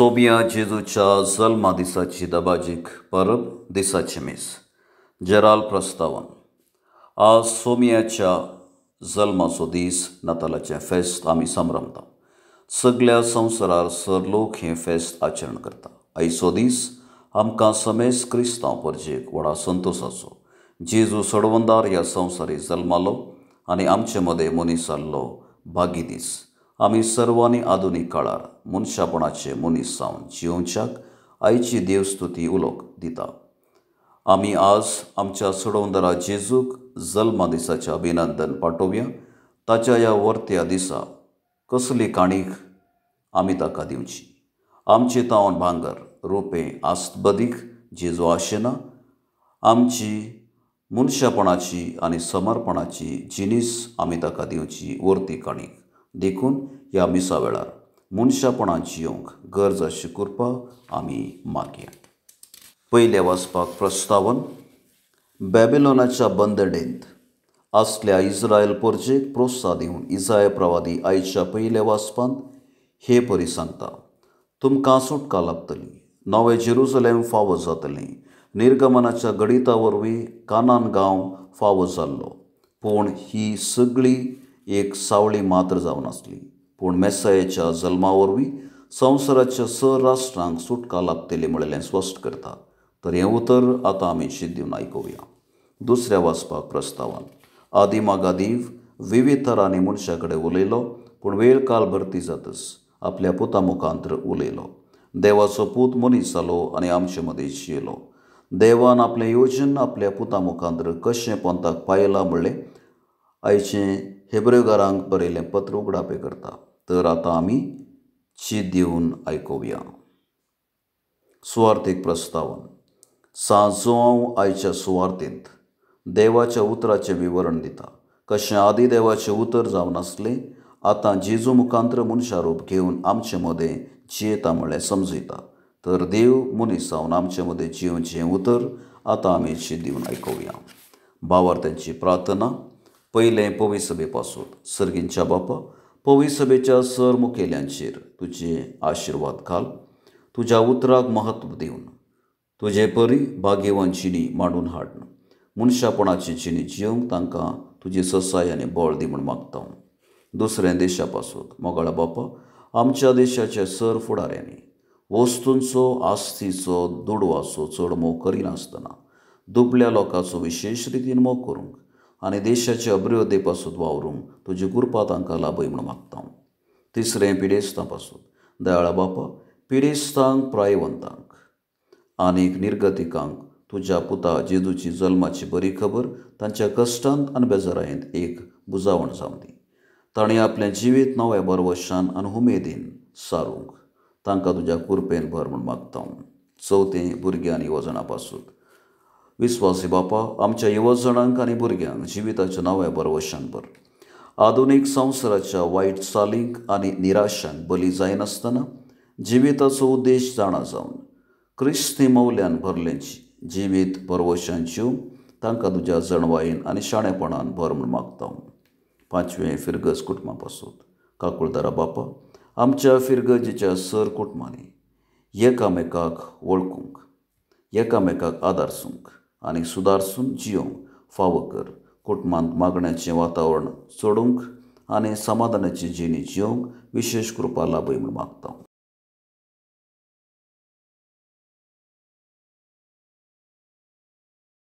सोबिया जेजूच्या जल्मा दिसाची दबाजीक परब दिसाचें मीस. जेराल प्रस्तावन. आज सोमियाच्या जल्माचो दीस नातालाचें फेस्त आमी संभ्रमता. सगल्या संवसारार सर लोक हें फेस्त आचरण करता. आयचो दीस आमकां समेस्त क्रिस्तांव परजेक व्हडा संतोसाचो. जेजू सोडवंदार ह्या संवसारी जल्मालो आनी आमचे मदें मनीस जाल्लो भागी दीस. आमी सर्वांनी आधुनीक काळार मनशापणाचे मनीस जावन जियोवच्याक आयची देवस्तुती उलोक दिता. आमी आज आमच्या सोडवंदारा जेजूक जल्मा दिसाचें अभिनंदन पाठोवया. ताच्या ह्या वर्त्या दिसा कसली काणीक आमी ताका दिवची? आमचे तावन भांगर रुपें आस्तबदीक जेजू आशेना. आमची मनशापणाची आनी समर्पणाची जिनीस आमी ताका दिवची वर्ती काणीक. देखून ह्या मिसा वेळार मनशापणान जियोवंक गरज आशिल्ली कृपा आमी मागया. पयल्या वाचपाक प्रस्तावन. बॅबिलोनाच्या बंदडेंत आसल्या इस्रायल परजेक प्रोत्साह दिवन इजाय प्रवादी आयच्या पयल्या वाचपांत हे परी सांगता, तुमकां सुटका लाभतली, नवें जेरुजलेम फावो जातलें. निर्गमनाच्या गणिता वरवीं कानान गांव फावो जाल्लो, पूण ही सगळी एक सावळी मात्र जावन आसली. पूण मेसायेच्या जल्मा वरवीं संवसाराच्या स राष्ट्रांक सुटका लाभतली म्हणलें स्पश्ट करता. तर हें उतर आतां आमी शीत दिवन आयकुया. दुसऱ्या वाचपाक प्रस्तावान. आदिमागादीव विविध तरांनी मनशा कडेन उलयलो, पूण वेळ काल भरती जातच आपल्या पुता मुखांत्र उलयलो. देवाचो पूत मनीस जालो आनी आमचे मदें जियेलो. देवान आपलें योजन आपल्या पुता मुखांत्र कशें पंथाक पायलां म्हणलें आयचें हेब्रेवकारांक बरयलें पत्र उगडापें करता. तर आतां आमी चीत दिवन आयकुया. सुवार्थीक प्रस्तावन. सांजो आयच्या सुवार्थेंत देवाच्या उतराचें विवरण दिता. कशें आदी देवाचें उतर जावन आसलें, आतां जेजू मुखांत्र मनशारूप घेवन आमचे मदें जियेता म्हणलें समजयता. तर देव मनीस जावन आमचे मदें जियोवचें उतर आतां आमी चीत दिवन आयकुया. भावार्थ्यांची प्रार्थना. पयलें पवी सभे पासून. सर्गींच्या बापा, पवी सभेच्या सर मुखेल्यांचेर तुजे आशिर्वाद घाल. तुज्या उतराक म्हत्व दिवन तुजे परी भाग्यवान जिणी मांडून हाडन मनशापणाची जिणी जियोवंक तांकां तुजी ससाय आनी बळ दी म्हूण मागता. दुसऱ्या देशा पासून. मोगाळा बापा, आमच्या देशाच्या सर फुडाऱ्यांनी वस्तूंचो आस्तीचो दुडवाचो चड मोग करिनासतना दुबल्या लोकांचो विशेश रितीन मोग करूंक आनी देशाचे अभिवृद्धी पासून वावरूंक तुजी कृपा तांकां लाभय म्हूण मागता. तिसरें पिडेस्तां पासून. दयाळा बापा, पिडेस्तांक प्रायवंतांक आनीक निर्गतिकांक तुज्या पुता जेजूची जल्माची बरी खबर तांच्या कश्टांत आनी बेजारायेंत एक बुजावण जावं दी. तांणी आपलें जिवीत नव्या बरवशान आनी उमेदीन सारूंक तांकां तुज्या कृपेन भर म्हूण मागता. चवथें भुरग्यां आनी युवजणां पासून. विस्वासी बापा, आमच्या युवजणांक आनी भुरग्यांक जिविताच्या नव्या बरवशान भर. आधुनीक संवसाराच्या वायट चालींक आनी निराशांक बली जायनासतना जिविताचो उद्देश जाणा जावन क्रिस्ती मौल्यान भरलें जिवीत बरवशान जिवंक तांकां तुज्या जणवायेन आनी शाणेपणान भर म्हूण मागता. पांचवें फिरगज कुटुंबा पासून. काकुळदारा बापा, आमच्या फिरगजेच्या सर कुटुंबांनी एकामेकाक वळखूंक, एकामेकाक आदारसूंक आनी सुदारसून जियोवंक फावो कर. कुटुंबांत मागण्याचें वातावरण चडोवंक आनी समाधानाची जिणी जियोवंक विशेश कृपा लाभय म्हूण मागता.